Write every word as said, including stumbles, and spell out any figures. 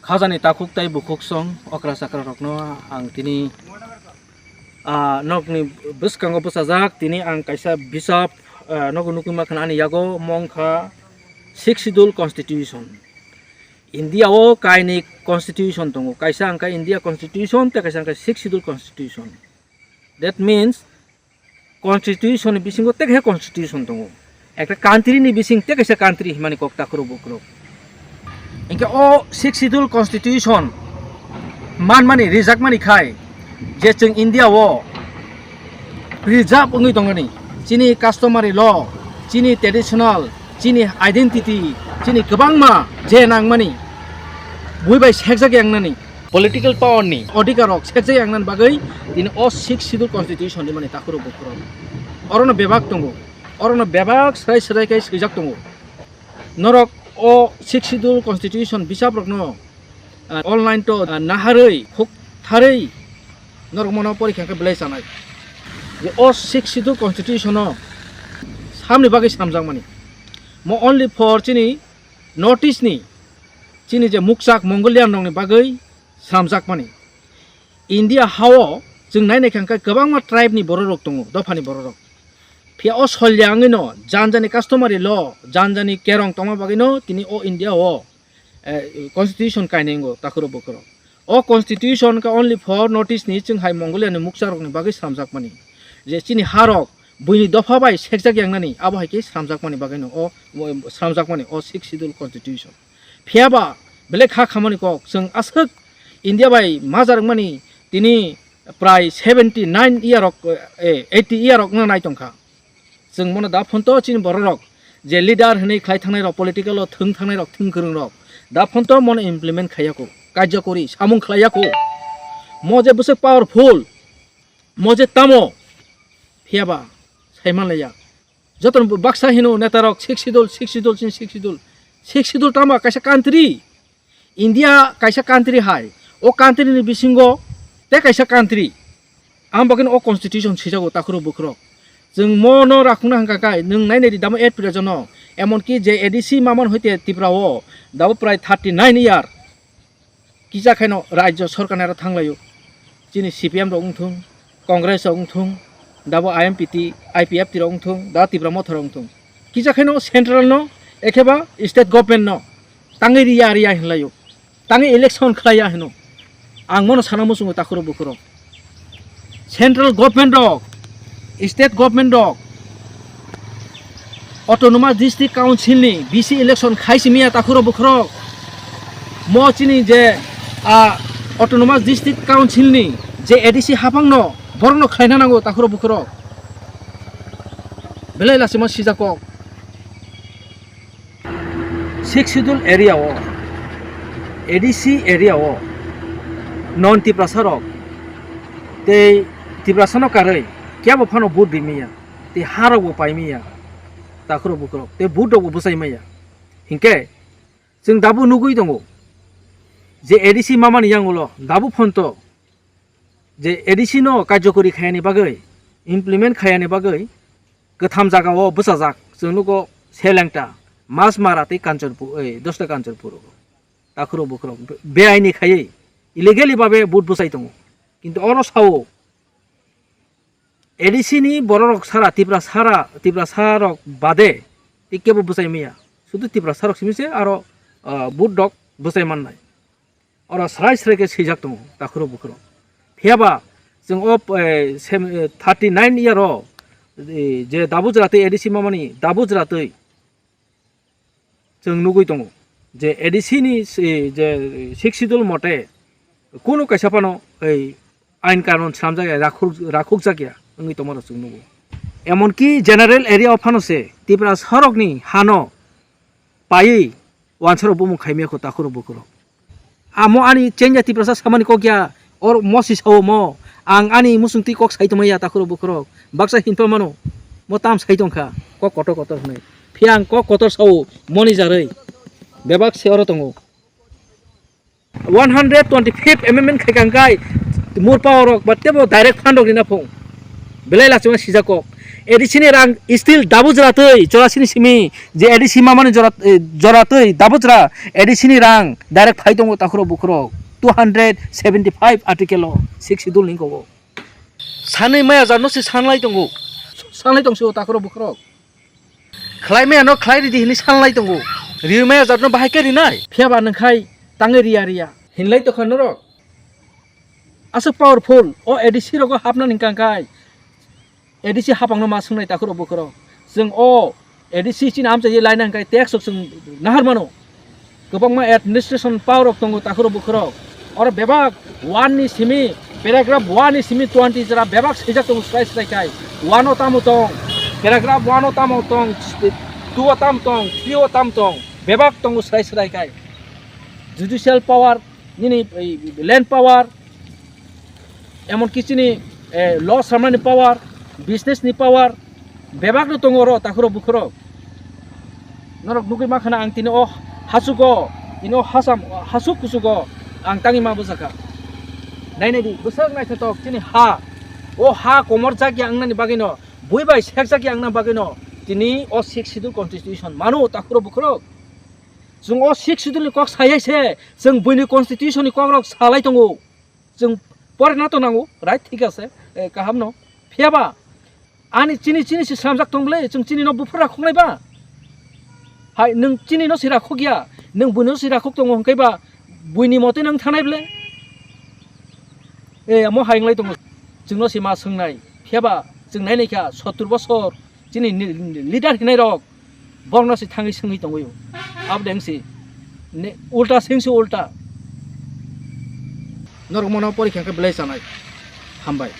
Khajani takhuk tei bukhuk song okra chakra rokno ang tini, ah, nokni bwskango bwchajak. Tini ang kaisa bisap, ah, nogo nukwi mankha ani yago, omo wngkha Sixth Schedule Constitution. India o kainwi constitution tongo, kaisa wngkha India Constitution tei kaisa wngkha Sixth Schedule Constitution. That means constitution ni bisingo tei kaisa constitution tongo. Ekta country ni bising tei kaisa country himani kok takhurok bukhurok. Hinkhe o Sixth Schedule Constitution manmani, rijakmani khai je chwng India o preserve wngwi tongmani chini customary law, chini traditional, chini identity, chini kwbangma je nangmani bui bai sekjak yangnani political power ni odhikar rok sekjak yangnani bagwi tini o Sixth Schedule Constitution ni mani takhurok bukhurok. Orono bebak tongo, orono bebak srai srai khe swijak tongo. Norok o Sixth Schedule Constitution bisap rokno, ah, online to, ah, naharwi khuk tharwi norok mono porikha khe belai chanai. Je o Sixth Schedule Constitution o samni bagwi swnamjakmani. Mo only for chini North East ni, chini je mukchak Mongolian rokni bagwi swnamjakmani. India hao chwng nai naikha hwnkhe kwbangma tribe ni borok rok tongo, dopha ni borok rok. Phiya o solya wngwi no jani jani customary law, jani jani kerong tongma bagwi no tini o India o, eh, constitution kainwi wngo takhurok bukhurok. O constitution ka only for North East ni chwng hai Mongolia ni mukchak rok ni bagwi swnamjakmani. Je chini ha rok buini dopha bai sekjak yangnani, abo hai khe swnamjakmani bagwi no o, o swnamjakmani o Sixth Schedule Constitution. Phiya ba belai kha khamani kok, chwng aswk India bai majak wngmani tini prai seventy nine year rok, eh, eighty year rok wngna nai tongkha. Chwng mono da phonto chini borok rok je leader hinwi khlai thangnai rok, political o thwng thangnai rok, thwng kwrwng rok da phonto mono implement khaiyako, karjokori samung khlaiyako. Mo je bwswk powerful, mo je tamo, phiya ba sai manlaiya. Jotono bo baksa hino neta rok Sixth Schedule, Sixth Schedule, chini Sixth Schedule. Sixth Schedule tamo kaisa country, India kaisa country hai, o country ni bisingo tei kaisa country. Ang bagwino o constitution swijago takhurok bukhurok. Chwng mono rakhungna hwnkha khe nwng nainai di damo eight president no, emonki je A D C maman hoite Tripura o dabo prai thirty nine year. Kisa khaino rajyo sorkar ni aro thanglaio. Chini C P M rok wngthung, Congress rok wngthung, dabo I M P T, I P F T rok wngthung, da Tipra Motha rok wngthung. Kisa khaino central no, ekheba state government no tangwi riya riya hinlaio. Tangwi election khlaiya hino. Ang mono sana muchungo takhurok bukhurok. Central government rok, state government rok, Autonomous District Council ni B C election khai simiya takhurok bukhurok. Mo chini je, ah, Autonomous District Council ni je A D C hapang no, borok no khlaina nango takhurok bukhurok. Belai lachima sijakok. Sixth Schedule area o, A D C area o, non Tiprasa rok tei Tiprasa no karwi kebo phano vote rimaya, tei ha rok bo paimaya, takhurok bukhurok, tei vote rok bo bwchai maya. Hinkhe chwng dabu nugwi tongo je A D C mamani yangulo dabu phonto je A D C no karjokori khayani bagwi, implement khayani bagwi, kwtham jaga o bwchajak, chwng nugo Selengta, Masmara tei Kanchanpur, ei, Dosta Kanchanpur o. Takhurok bukhurok be-, beaini khaiwi, illegally babe vote bwchai tongo. Kintu oro sao, A D C ni bororok sara, Tipra sara, Tiprasa rok bade, tei kebo bwchai maya. Sudu Tiprasa rok simi se aro, ah, vote rok bwchai mannai. Oro srai srai khe swijak tongo takhurok bukhurok. Phiya ba chwng o, eh, sem-, eh, thirty nine year o, eh, je dabu jwra twi A D C mamani dabu jwra twi chwng nugwi tongo je A D C ni si-, je Sixth Schedule mote kunu kaisa phano ei ain kanun swnamjak ya, rakhuk, rakhukjak ya wngwi tongma rok chwng nugo. Emonki general area o phano se Tiprasa rokni hano paiwi wansarok bumung khaimaya kho takhurok bukhurok. Amo ani chengya Tiprasa samani kok ya, or mo si sao mo, ang ani musung twi kok sai tongmaya takhurok bukhurok. Baksa hinpa mano, mo tam sai tongkha, kok kotor kotor hwnwi. Phiya ang kok kotor sao, moni jarwi. Bebak se oro tongo. One hundred twenty fifth amendment khai kang kai, mur power rok, ba tebo direct fund rok rina phung. Belai lachima sijak kok. A D C ni rang still dabo jora twi chorasi ni simi je A D C mamani jora, eh, jora twi dabo jora A D C ni rang direct phai tongo takhurok bukhurok two hundred seventy five article o six schedule ni kogo. Sanwi maya jat no se sanlai tongo. Sanlai tong se o takhurok bukhurok. Khlai maya no khlai ridi hini sanlai tongo. Riwi maya jat no bahai khe rinai. Phiya ba nang khai tangwi riya riya. Hinlai tokha norok. Aswk powerful o A D C rogo hapna ni kangkai. A D C hapang no ma swngnai takhurok bukhurok. Chwng o A D C chini amchai laina hingkai tax rok chwng nahar mano. Kwbangma administration power rok tongo takhurok bukhurok. Oro bebak one ni simi, paragraph one ni simi twenty jora bebak swijak tongo srai srai khai. One o tamo tong, paragraph one o tamo tong, two o tam tong, three o tam tong, bebak tongo srai srai khai. Judicial power, nini, ei, land power, emon ki chini, eh, law samani power, business ni power, bebak no tongo oro takhurok bukhurok. Norok nugwi makhana ang tini o hasugo, tini o hasam, hasuk kusugo ang tangwi ma bwsakha. Nai nai di, bwsak naithotok chini ha, o ha komor jak ya wngnani bagwi no, bui bai sek jak ya wngna bagwi no, tini o six schedule constitution mano takhurok bukhurok. Chwng o six schedule ni kok sayai se, chwng buini constitution ni kok rok salai tongo. Chwng pore na to nango, right, thik ase, eh, kaham no. Phiya ba, ani chini, chini si slamjak tong ble, chwng chini no buphur rakhok nai ba? Hai, nwng chini no si rakhok ya, nwng buino si rakhok tongo hwnkhe ba, buini mote nwng thanai ble? Eh, amo hai wnglai tongo, chwng no si ma swngnai. Phiya ba, chwng nai nai kha, sottur bosor, chini ni, ni, leader hinai rok, borok no si thangwi swngwi tongwi o. Abo de wngsi, ne, ulta singsi ulta. Norok mono porikha khe belai chanai. Hambai.